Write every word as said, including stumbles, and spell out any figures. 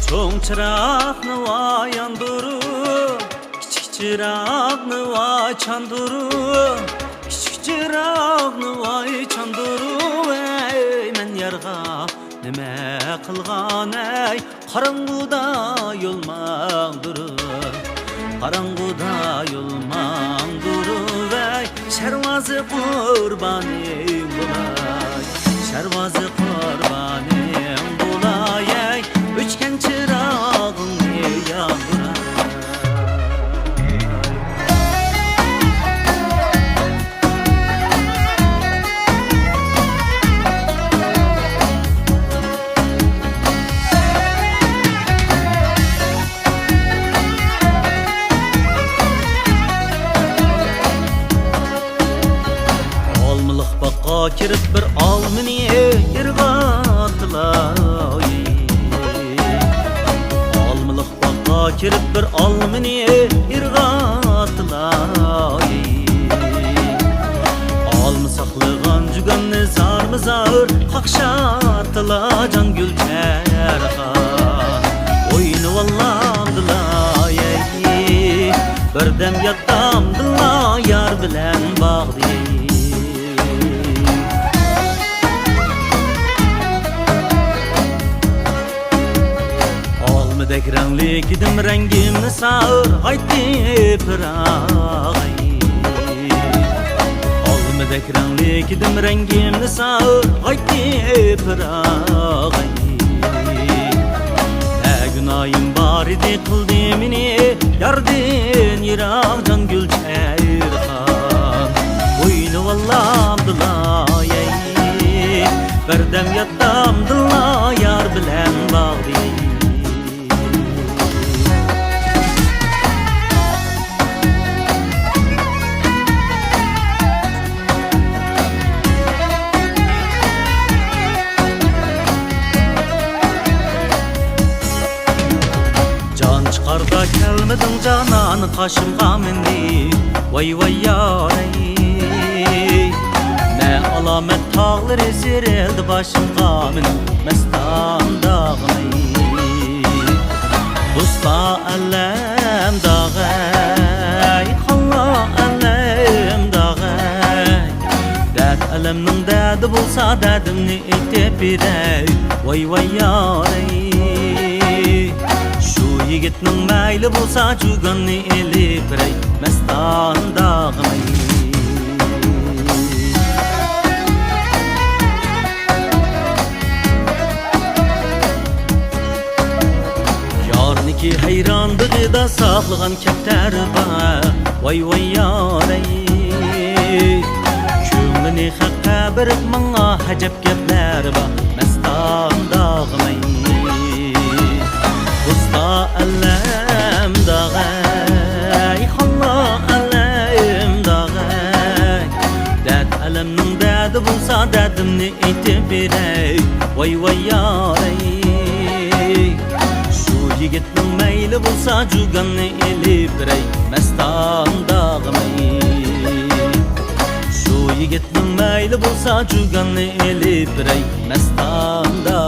چوڭ چىراغنى ۋاي ياندۇرۇپ، كىچىك چىراغنى ۋاي چاندۇرۇپ، كىچىك چىراغنى ۋاي چاندۇرۇپ، ئەي مەن يارغا نېمە قىلغان ئەي؟ قاراڭغۇدا يول ماڭدۇرۇپ، قاراڭغۇدا يول ماڭدۇرۇپ، ئەي شەرۋازى قۇربانىڭ بولاي، شەرۋازى قۇربانىڭ بولاي، ئەي ئۆچكەن چىراغىڭنى ياندۇراي. ئالمىلىق باغقا كىرىپ بىر ئالمىنى يىرغا ئاتىلاي. ئالمىلىق باغقا كىرىپ بىر ئالمىنى يىرغا ئاتىلاي. ئالما ساقلىغان جۇگاننى زارمۇ زار قاقشاتىلا جانگۈل چەرخان. ئوينىۋالامدىلا ئەي، بىردەم ياتامدىلا يار بىلەن باغدا. ئالمىدەك رەڭلىك ئىدىم، رەڭگىمنى ساغايتتى پىراغاي. ئالمىدەك رەڭلىك ئىدىم، رەڭگىمنى ساغايتتى پىراغاي. نە گۇناھىم بار ئىدى، قىلدى مېنى ياردىن يىراق جانگۈل چەرخان. ئوينىۋالامدىلا ئەي، بىردەم ياتامدىلا يار بىلەن باغدا. جان چىقاردا كەلمىدىڭ جانان قاشىمغا مىندى، ۋاي ۋاي يارەي. نە ئالامەت تاغلىرى سىيرىلدى باشىمغا مىنىپ مەستان داغنى. ئۇستا ئەلەم داغەي، خاللا ئەلەم داغەي. دەرد ئەلەمنىڭ دەردى بولسا، دەردىمنى ئېيتىپ بېرەي، ۋاي ۋاي يارەي. شۇ يىگىتنىڭ مەيلى بولسا، جۇگاننى ئېلىپ بېرەي، مەستان داغىنى. يارنىكى ھەيران بېغىدا ساقلىغان كەپتەر بار، ۋاي ۋاي يارەي. كۆڭلىنى خەققە بېرىپ ماڭا ئەجەب گەپلەر بار، مەستان داغىمەي. ئۇستا ئەلەم داغەي، خاللا ئەلەم داغەي. دەرد ئەلەمنىڭ دەردى بولسا، دەردىمنى ئېيتىپ بېرەي، ۋاي ۋاي يارەي. شۇ يىگىتنىڭ مەيلى بولسا، جۇگاننى ئېلىپ بېرەي، مەستان داغىمەي. شۇ يىگىتنىڭ مەيلى بولسا، جۇگاننى ئېلىپ بېرەي، مەستان داغىمەي.